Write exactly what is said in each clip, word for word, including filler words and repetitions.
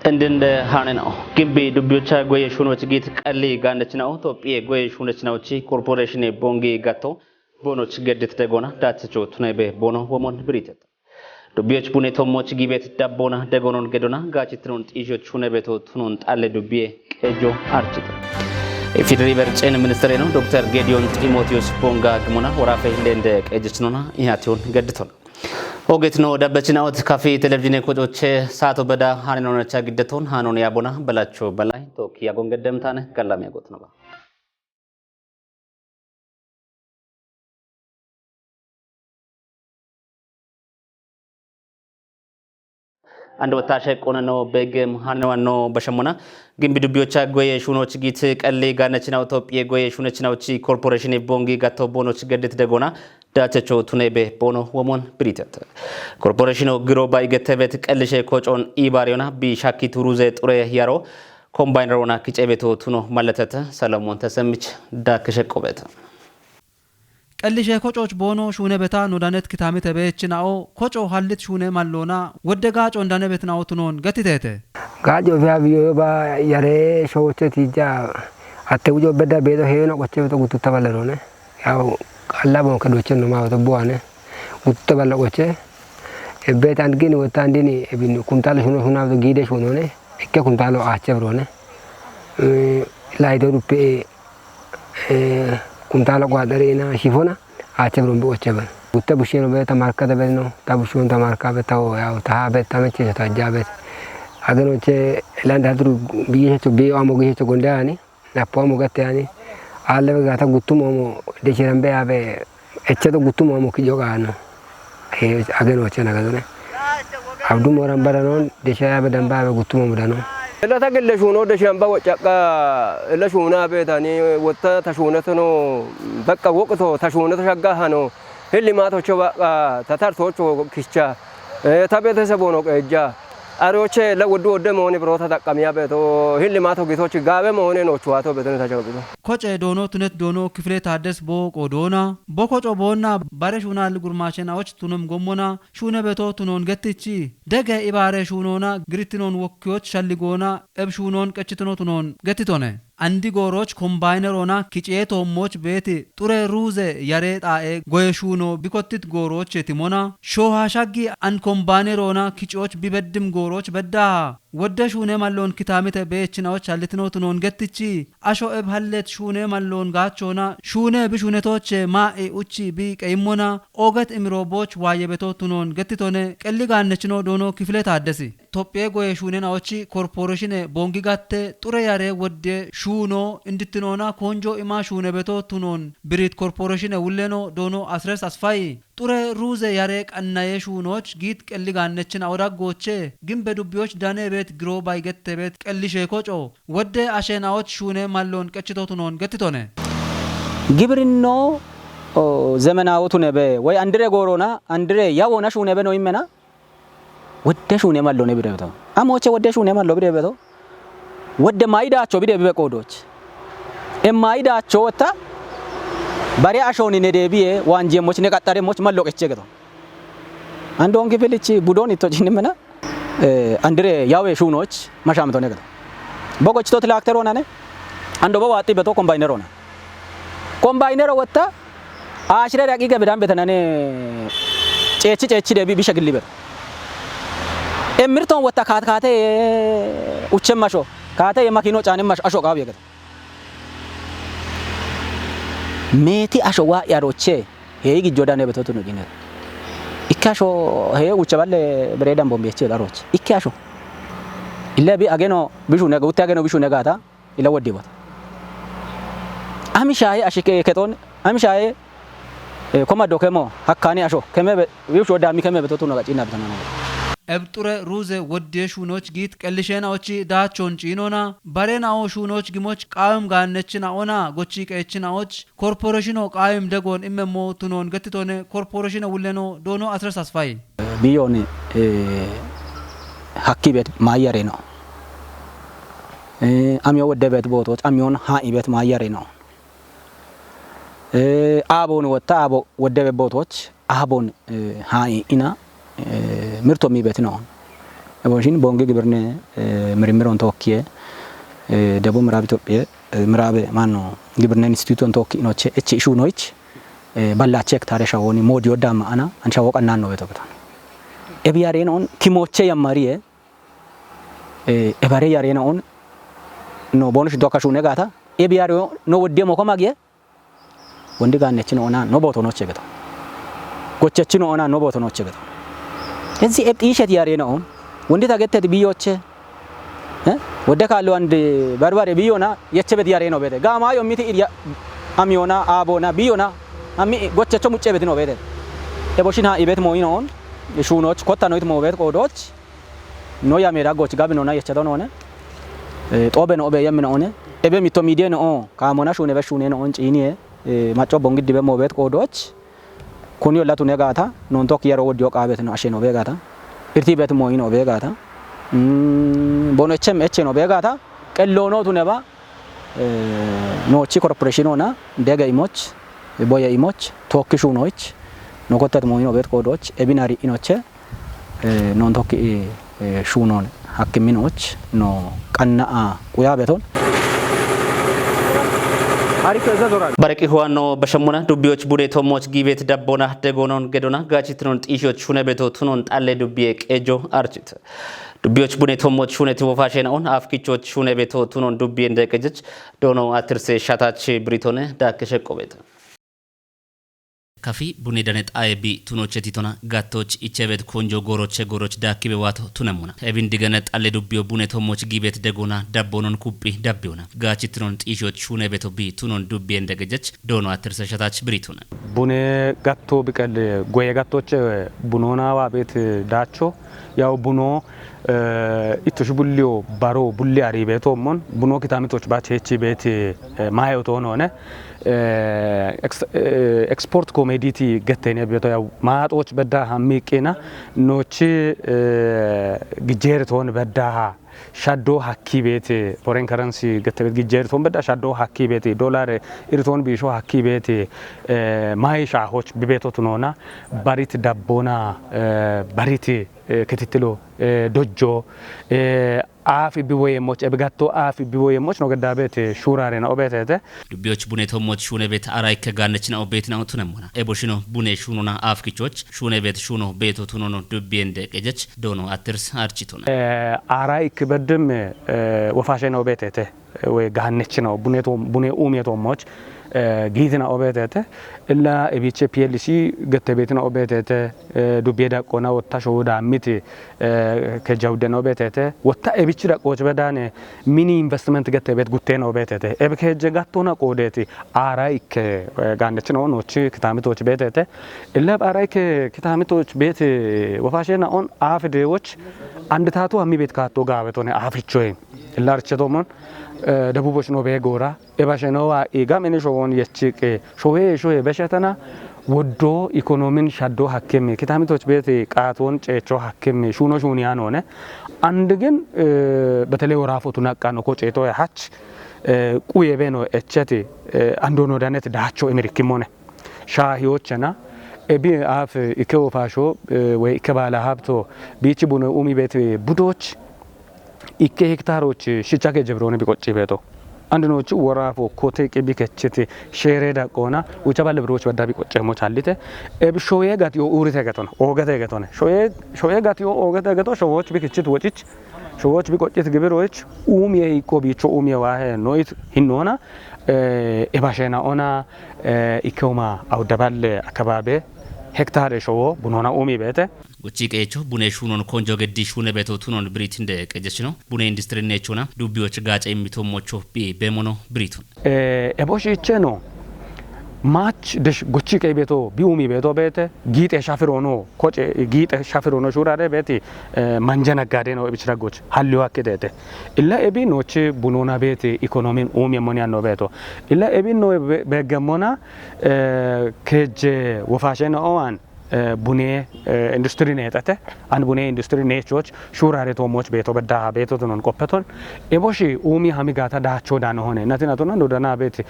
Indinde hane nao. Gimbi dubbiyocha goye shunoch git qalli ganech nao. Tophiye goye shunech naochi korporeeshine bongi gatto. Bonoch geddit degona. Datecho tunebe bono womon biritet. Dubbiyoch bune tommoch gibet dabbona degonon gedona. Gachitnon xishoch hunebeto tunon xalle dubbiye qejo archite. Ifidri bercen ministere no doktor Gediyon Ximootiyoos bonga gimona worafe hindende qejichnona ihation gedditona. Ogetno dabbechina'ot kafi televizhine kocoche saato beda haninonacha giddeton hanon yabona belacho belay toki yagon geddemtane gallam yagotno ba. Andu tashe qonano begem hanwano bashemona. Gimbi dubbiyocha goye shunoch git qalli ganechinaw Tophiye goye shunechinaw chi korporeeshine bongi gatto bonoch geddit degona. Datecho tunebe bono womon biritet. Korporeeshino giro bay gettebet qallishe kocon ibariyona bi shakki turuze xure yaro kombaynerona kicebeto tuno maletete. Salomon Tesemich dakishe qobet. Qallishe kococh bono shunebeta nodanet kitamite bechinao koco hallit shune mallona wodde gacon danebet nao tunon gatitete. Gajo fiya biyo ba yare shoche tija atte ujo bedda bedo heyona qoche beto gututta ballarone. Yaw qalla bonke dochen no ma beto buane. Gututta balla qoche. Ebet and gini wotta andini ebin kumtal shuno shuna beto gide shunone. Ikke kumtalo ache brone. Eh, laido rupe, eh, kumtalo gwadare ina shifona ache bron bi qoche ban. Gutta busheno be ta marka da be no, ta bushon ta marka be ta o ya ta ha be ta meche ta ja be. Ageno che landa dru biye to be amo giye to gonda ani. Nappo amo gatte ani. Alle be gata guttum amo deshiran be abe. Eche to guttum amo kijo gano. E ageno che na gadone. Abdu moran baranon desha abe damba abe guttum amo dano. Ela ta gille shuno deshiran ba wocaka ela shuna be tani wotta ta shuna tono bakka wokto ta shuna to shagga hano. Hilli mato cho bakka ta tar to cho kicha. Eh, ta betese bono qeja. Aroche la woddu wodde mooni bro ta taqqamiya beto hilli mato gitochi gawe moone no chuwato betene ta chagabito. Koce doono tunet doono kifile taaddes boo qoodoona. Bo koco boonna bare shuuna ligurmaashen awoch tunom gommona shuune beto tunon gettichi. Dege ibaare shuunoona girittinon wokkiyoch shalligoona eb shuunon qechitino tunon gettitone. Andi gooroch kombaayneroona kiciye toommoch beeti xure ruuze yaree xaa'e goye shuuno bikottit gooroche timona. Shooha shaggi an kombaayneroona kiciyoch bibeddim gooroch beddaha. Wodde shuune malloon kitaamite beechinawoch hallitino tunoon gettichi, asho eb hallet shuune malloon gaachoona, shuune bi shuunetooche maa'i uchi bi qeyimmona, ooget imiroo booch waayebeto tunoon gettitone, qelli gaannechino doono kifile taaddesi. Tophiye goye shuunen awochi korporeshine boongi gatte, xure yare wodde shuuno indittinoona koonjo ima shuunebeto tunoon biriit korporeshine wulleno doono Asres Asfayi. Xure ruuze yare qannaye shuunoch giit qelli gaannechin awo daggooche, gimbe dubbiyoch dane beet giro baygette beet qelli sheekoco, wodde asheen awoch shuune malloon qechito tunoon gettitone. Gibrinno, o, zemenaawo tunebe, woy andire goorona, andire yawona shuunebe no immena, wodde shuune malloone birebeto. Amooche wodde shuune mallo birebeto. Wodde maayidaacho bide bibe qoodooch. E maayidaacho wotta bare ashooni ne deebiye waanjeemmoch ne qaxxaremmoch mallo qeche geto. Andoon kifilichi budoon itto cinnimena, eh, andire yawe shuunoch mashaamito ne geto. Bogochito tilaakteroonane, ando bo waaxxi beto kombayineroona. Kombaayinero wotta, ashire daqiiqe bedan betanane ceechi ceechi deebi bisha gilli beto. Emirton wotta kaat kaate uche masho, kaate ye makino caane masho asho qaawi geto. Meeti asho waa yaroche, hee gijjo dane beto tunu dine. Ikke asho hee uche balle bere dambon beche daroche. Ikke asho. Ille bi ageno bishu ne, gutte ageno bishu ne gaata, ila woddi bota. Ami shaye ashike keton, ami shaye, eh, koma do kemo, hakkani asho, keme be, wiu sho dami keme beto tunu gacina bitana. Eb xure ruuze wodde shuunoch giit qellisheena ochi daachon ciinona, barena o shuunoch gimoch qaawem gaannechina ona, gochi qeechina och, korporeshino qaawem degoon immemmo tunoon gettitone, korporeshino wulleno doono Asres Asfayi. Biyooni, eh, hakki bet maayareno. Eh, amiyo wodde bet bootoch, amiyon haa'i bet maayareno. Eh, aabon wotta, aabo wodde bet bootoch, aabon, eh, haa'i ina, eh, mirto mi bet no. Eboshin bongi gibirne mirimiron tookkiye, Debub Mirab Itophiye, Mirabe maanno gibirne instituton tookki inoche echi ishu noich, ballache hektare shawoni modi yodda ma'ana an shawo qannan no beto beto. Ebi yarenoon timoche yammariye, ebare yarenoon no bonus dokka shune gata, ebi yarenoon no wodde moko magiye, wondi gaannechi noona no booto nooche geto. Gochechi noona no booto nooche geto. Ensi eb xiishet yarenoon wondi tagettet biyoche, wodde kaallo and barbare biyona yeche beti yareno bete. Gama yo miti irya amiyona abona biyona ami gochecho mucce beti no bete. Eboshin ha ibet moyinoon shunoch kotta noit mobet qoodoch no yame daggoch gabinona yeche donone. Xobe no obe yeminoone. Ebe mitto midie no o kamona shune be shune no on ciiniye. Macco bongiddi be mobet qoodoch. Kun yolla tune gaata, non tok yero woddi yo qaabet no ashe no be gaata. Irti bet moyin obe gaata. Bono echem eche no be gaata. Qello no tune ba, noochi corporation ona dege imoch, boye imoch, tookki shunoich, no kottet moyin obet qoodoch, ebinari inoche, non tokki shunon hakkiminoch no qanna'a quya beton. Baraqi huwano bashemmona dubbiyoch bune tommoch giibet dabbona degonon gedona gaachittinon xiishiyoch shune beto tunon xalle dubbiye qeejo archit. Dubbiyoch bune tommoch shuneti wofashena'on afkichoch shune beto tunon dubbiyen deqejech doono attirse shatach biritone daakkeshe qobet. Kafi bune dane xaye bi tunoche titona gattoch ichebet konjo goroche goroch daakkibe waato tunemmona. Ebin digane xalle dubbiyo bune tommoch giibet degona dabbonon kuphi dabbiyona. Gaachittinon xiishiyoch shune beto bi tunon dubbiyen deqejech doono attirse shatach biritone. Bune gatto biqel goye gattoche bunona waabet daacho. Yaw buno ittoshi bulliyo baro bulli ari beto mon buno kitamitoch bach hechi beti mayo to none. Export commodity gettene beto yaw maaxoch bedda hammiqina nochi gijjer ton bedda ha shaddo hakki beti foreign currency gettebet gijjer ton bedda shaddo hakki beti dollar irton bisho hakki beti mayi shahoch bibeto tunona barit dabbona barit kitittilo dojjo aafi biwoyemmoch ebigatto aafi biwoyemmoch no geddabeete shuurarena obeeteete. Dubbiyoch bune tommoch shuunebet ara ikke gaannechina obeetina tunemmona eboshino bune shuunona aafkichoch shuunebet shuuno beeto tunono dubbiyen deqejech doono attirs architona. Ara ikke beddim wofashena obeeteete. Woy gaannechi no bune to bune umiye to moch giitina obeetete illa ebiche P L C gette beetina obeetete dubbiye daqqona wottasho daammiti kejawdena obeetete wotta ebichi daqqooch bedaane mini investment gette beet gutteena obeetete eb kejje gattona qoodeti aara ikke gaannechi no noochi kitaamitoch beetete illa aara ikke kitaamitoch beet wofashena on aafi deewoch anditaatu hammi beet kaatto gaawetone aafichoye. Illa archetomon debuboch no bee goora ebashenowa iga meni showon yechiqe showe showe beshetana woddo ikonomin shaddo hakkimi kitamitoch beeti qaaton ceecho hakkimi shuno shuni anone. And gin betele worafotu naqqano ko ceetoya hach quye beno echeti andono danet daacho imirikkimone. Shaahiyochena ebi aaf ikke wofasho woy ikke baala habto biichi bune umi beeti budoch ikke hektaroch shicha kejebirone biqocci beeto. Andinochi worafo kote qi bikechiti sheere daqqoona wicha balle biroch badda biqocceemo challite ebi shoye gatiyo uurite getona oogete getone shoye shoye gatiyo oogete geto showoch bikichit wocich showoch biqoccit gibiroch uumiye iqqo biicho uumiye waahe noit hinnoona ebashena ona ikkeuma awudaballe akababe hektare showo bunona uumi beete. Gochi qeecho bune shunon konjo geddi shune beto tunon biritinde qejechino bune industri nechona dubbiyoch gaace immito mocho bi bemono biritun. Ebo shiicheno maach desh gochi qey beto bi uumi beto beete giixe shafirono koce giixe shafirono shurare beeti manje naggaade no ebichira goch halliyo hakke deete. Illa ebi nochi bunona beeti ikonomin uumi emmoni anno beeto. Illa ebi no beegemmona kejje wofashena owan bune industri neexete an bune industri neechoch shuurare toomoch beeto beddaha beetotonon qoppeton eboshi uumi hami gaata daacho daanohone natinatona dodana beeti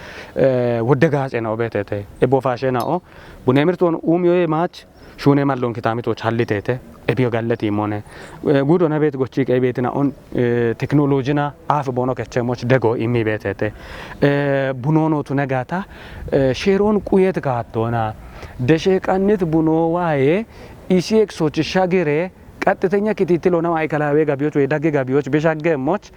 wodde gaacena obeetete ebo fashena'o bune mirton uumiyoye maach Shuune mallon kitaamitoch halliteete, ebiyo galleti imone. Eh, gudo na beet gochi qey beetina on, eh, teknolojina aaf bono kechemoch dego immi beetete. Eh, bunono tunegata, eh, sheron quyet kaatona. Deshe qannit buno waaye, isi eksoch shagire, qaxxitenya kititilo na maa'ikalawe gabiyoch wey dagge gabiyoch bishaggemoch,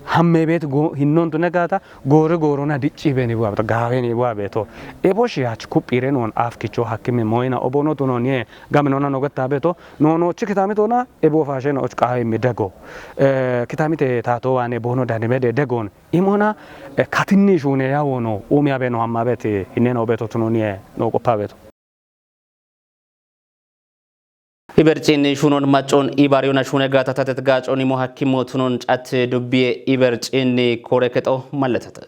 hamme beet go-, hinnon tunegata, goore goorona dicci beni bua beto, gaweni bua beto. Ebo shi hach kuphire non aaf kicho hakkimi moyina obono tunon ye gaminona nogetta beto. Nono chi kitamitona ebo faasheno och qawe mi dego. Eh, kitamite tato wane bono danimede degon. Imona, eh, katinni shuune yawono, umi abeno hamma beti, hinneno beto tunon ye no qoppa beto. Ibercin shunon maccon ibariyona shune gata tatet gacon imo hakkimo tunon cat dubbiye ibercin kore kexo malletete.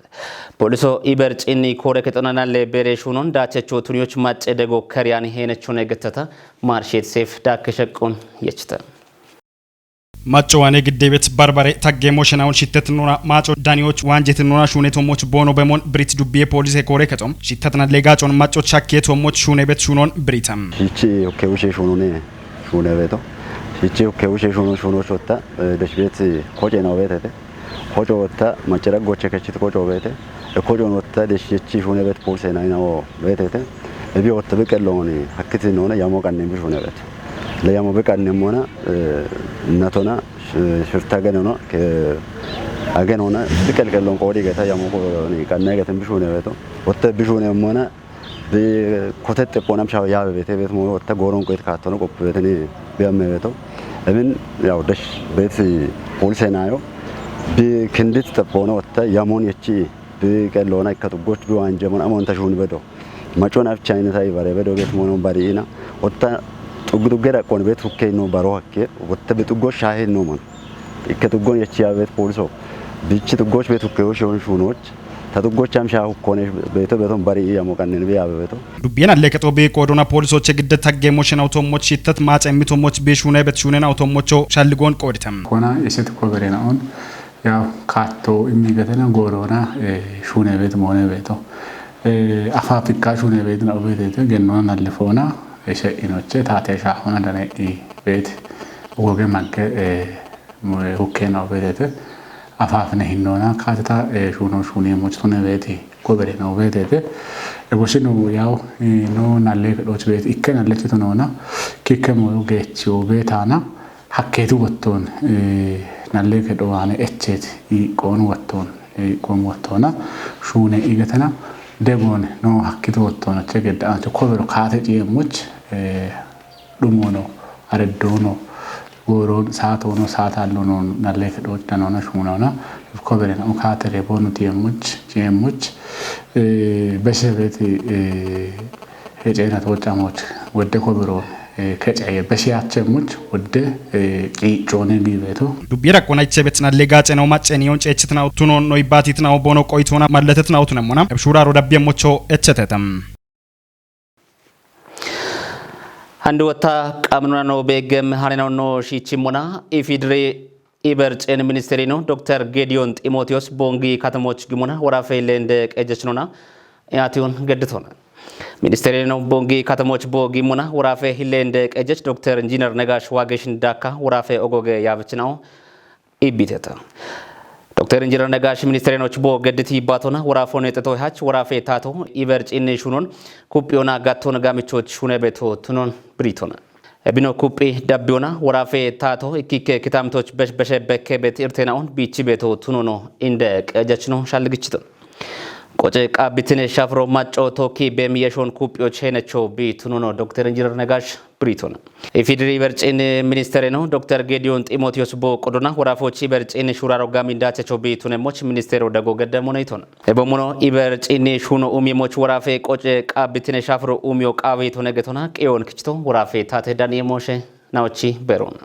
Poliso ibercin kore kexona nalle bere shunon dachecho tuniyoch macce dego keriyan henechone gettata marshet seef dakke sheqqon yechite. Macco wane gidde bet barbare tagge moshenawon shittet nuna maco daniyoch wanjet nuna shuneto moch bono bemon brit dubbiye polise kore kexom shittet nalle gacon macco chakketo moch shune bet shunon britam. Hichi okke ushe shunune shune beto. Hichi okke ushe shuno shuno shotta, eh, deshbet koce no betete. Koco wotta macera goche kechit koco beete. E koco wotta desh yechi shune bet polise na ina o betete. E bi wotta bi qelloni hakkiti nona yamo qannen bi shune bet. Le yamo bi qannen mona, eh, natona, sh-, shirta genona, ke agenona, bi qel qellon qodi geta yamo ko ni qanne geten bi shune beto. Wotta bi shune mona, bi kotet xephonam shaw yabe beete beet mo wotta goron qoyet kaattono qoppi beeteni bi amme beeto. Emin yaw desh beet polise nayo bi kindit xephono wotta yamon yechi bi qellona ikka xuggoch bi wanje mon amon ta shun bedo. Macon afcha inata ibare bedo beet monon bari ina wotta xuggu xugge daqqon beet hukke no baro hakke wotta bi xuggoch shahe no mon. Ikke xuggon yechi yabe beet poliso. Bichi xuggoch beet hukke o shon shunoch. Ta xuggocham sha hukkone beeto beeton bari iya mo qannen bi yabe beeto. Dubbiyen alle kexo bi qodona polisoche gidde tagge moshena utomoch shittet mace mitomoch bi shune bet shunen utomocho shalligon qoditam. Kona iset ko berena on ya kaatto immi gatena gorona, eh, shune bet mone beeto. Eh, afa pikka shune bet na obetete gennona nallefona, eh, she inoche tate sha hona dane i bet ugoge magge, eh, mo-, hukke no betete. Afafne hinona kateta, eh, shuno shuni moch tune beti ko bere no betete. E goshino yaw, eh, no nalle kedoch bet ikke nalle chito nona kikke mo gechi o betana hakketu wotton, eh, nalle kedo ane echet i qon wotton, eh, qon wottona shune igatana degon no hakkitu wotton che gedda ancho ko bero kate ciye moch, eh, dhumono, areddono, goron saatono, saatallono, nalle kedo danona shunona, ko berena o katere bonu tiyemuch, ciyemuch, eh, besebeti, eh, hecena tocamoch, wedde ko bero, eh, keceye besiyachemuch, wedde, eh, qicone bibeto. Dubbiye rakkona ichebet nalle gaceno macceni on cechitna utuno no ibatitna bono qoitona malletetna utunemona, ebshura ro dabbiye mocho echetetam. Handu wata qamnuna no begem hanena no shichimona ifidri ibercen ministerino Doktor Gediyon Ximootiyoos Bongi katamoch gimona warafe lende qejechnona yatiyon gedditona. Ministerino Bongi katamoch bo gimona warafe lende qejech Doktor Injiiner Negash Wagesh Ndaka warafe ogoge yabchnao ibiteta. Doktor Injiiner Negash ministerenoch bo gedditi batona warafoon exeto hach warafe tato ibercin shunon kuphiyona gatton gamichoch shune beto tunon britona. Ebino kuphi dabbiyona warafe tato ikkike kitamtoch besh beshe bekke bet irtenaon bichi beto tunono inde qejechno shalgichito. Qoce qabbitine shafro macco tokki bem yeshon kuphiyoch henecho bi tunono Doktor Injiiner Negash britona. Ifidri bercin ministereno Doktor Gediyon Ximootiyoos bo qodona warafochi bercin shuraro gamin dachecho bi tunemoch ministero dago gedde moneytona. Ebo mono ibercin shuno umyemoch warafe qoce qabbitine shafro umyo qawe tone getona qiyon kichito warafe tate dani moshe naochi berona.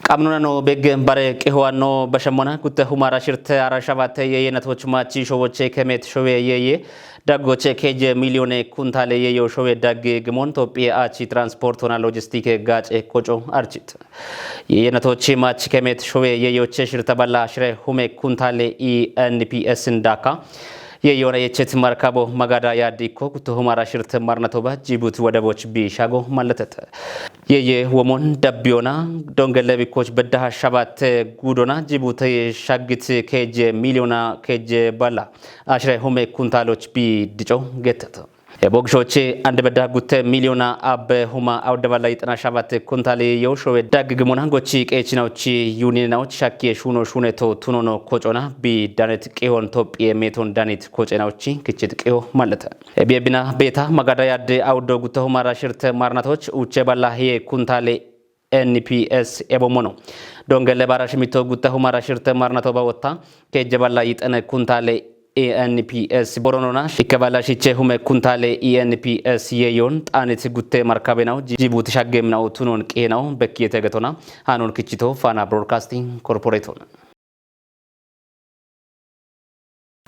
Qamnuna no beggen bare qihowanno bashemmona gutte humara shirte ara shabate yeye natoch machi showoche kemet showe yeye daggoche keje miliyone kuntale yeyo showe dagge gimon Tophiye achi transportona lojistike gace koco archit. Yeye natoch machi kemet showe yeyoche shirta balla shire hume kuntale I N P S ndaka. Yeyoona yecheti markabo magada yaaddi ikko gutto humara shirte marnatoba Jibuuti wodaboch bi shago malletete. Yeye womon dabbiyoona dongelle bikkoch beddaha shabatte guudona Jibuuti shaggit keje miliyoona keje balla ashire hume kuntaaloch bi dico gettete. Ebogshooche ande beddaha gutte miliyoona abbe huma awde balla yixana shabatte kuntaali yoo showe daggigimona gochi qeechinaochi yunininaoch shakkiye shuno shuneto tunono kocona bi danet qihon Tophiye meton danit kocenaochi kichit qiho mallete. Ebiye bina beeta magada yaadde awdo gutto humara shirte marnatoch uche balla hiye kuntaale N P S ebomono. Dongelle bara shimito gutta humara shirte marnato bawotta keje balla yixene kuntaale E N P S boronona shikke balla shiche hume kuntaale E N P S yeyon xanit gutte markabenau Jibuuti shaggemnau tunon qihenau bekkiyete getona. Hanon kichito Fana Broadcasting Corporate on.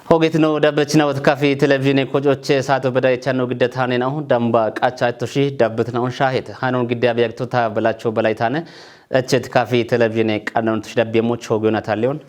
Hogetino dabbechinawot kafi televizhine kocoche saato beda yechano giddet hane nahu damba qacha ettoshi dabbetnaun shahet. Hanon gidde abiyagtota belacho belaytane echet kafi televizhine qannon tush dabbiyemoch hogeona talleon.